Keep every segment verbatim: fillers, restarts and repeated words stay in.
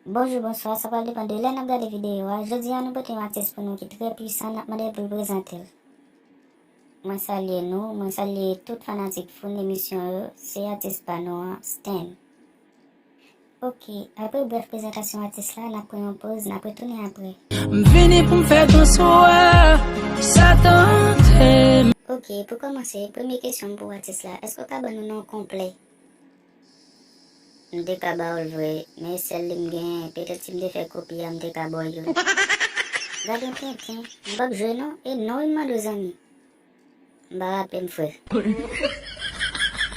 Bonjou, bonswa, sa pral depann de lè n ap gade videyo a. Jodi a, nou pote yon atis pou nou ki trè pwisan, n ap mande l pou l prezante l. Mwen salye nou, mwen salye tout fanatik Foun emisyon yo, se atis pa nou an, Stan. Ok, apre brèf prezantasyon atis la, n ap pran yon poz, n ap retounen apre. M vini pou m fè bonswa, sa tante m. Ok, pou kòmanse, premye kesyon m pou atis la, èske w ka ban nou non konplè? M te ka ba w l vre, men sèl li m genyen, petèt si m te fè kopi a, m te ka ba w youn. Gad yon tenten, m p ap jwe non, e non wi m mande w zanmi. M pa rape m frè.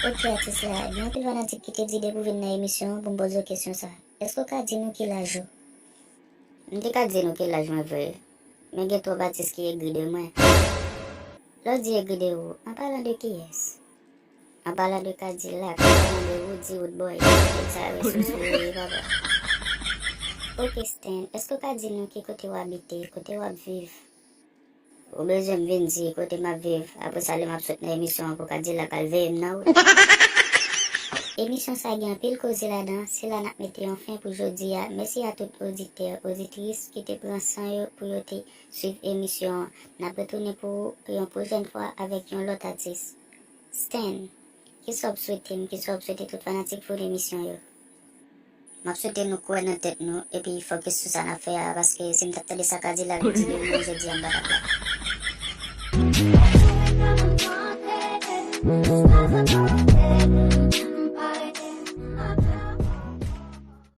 Ok atis la, gen anpil fanatik ki te di depi w vin nan emisyon an pou m poze w kesyon sa. Èske w ka di nou ki laj ou? M te ka di nou ki laj mwen vre, men gen twòp atis ki egri de mwen. Lè w di egri de ou, an palan de kiyès? An palan de Kadilak, an palan de Roody Roodboy, tout sa yo sou sou yo ye papa. Ok Stan, èske w ka di nou ki kote w abite, kote w ap viv? Ou bezwen m vin di kote m ap viv, apre sa lè m ap sot nan emisyon an pou Kadilak al veye m nan wout. Emisyon sa gen anpil koze ladan, se la n ap mete yon fen pou jodi a. Mèsi a tout oditè, oditris ki te pran san yo pou yo te swiv emisyon an. N ap retounen pou yon pwochèn fwa avèk yon lòt atis. Stan, kisa w ap swete m, kisa w ap swete tout fanatik Foun emisyon yo? M ap swete nou kwè nan tèt nou, epi fokis sou sa n ap fè a, paske si m t ap tande sa Kadilak di de mwen jodi a, m pa t ap la.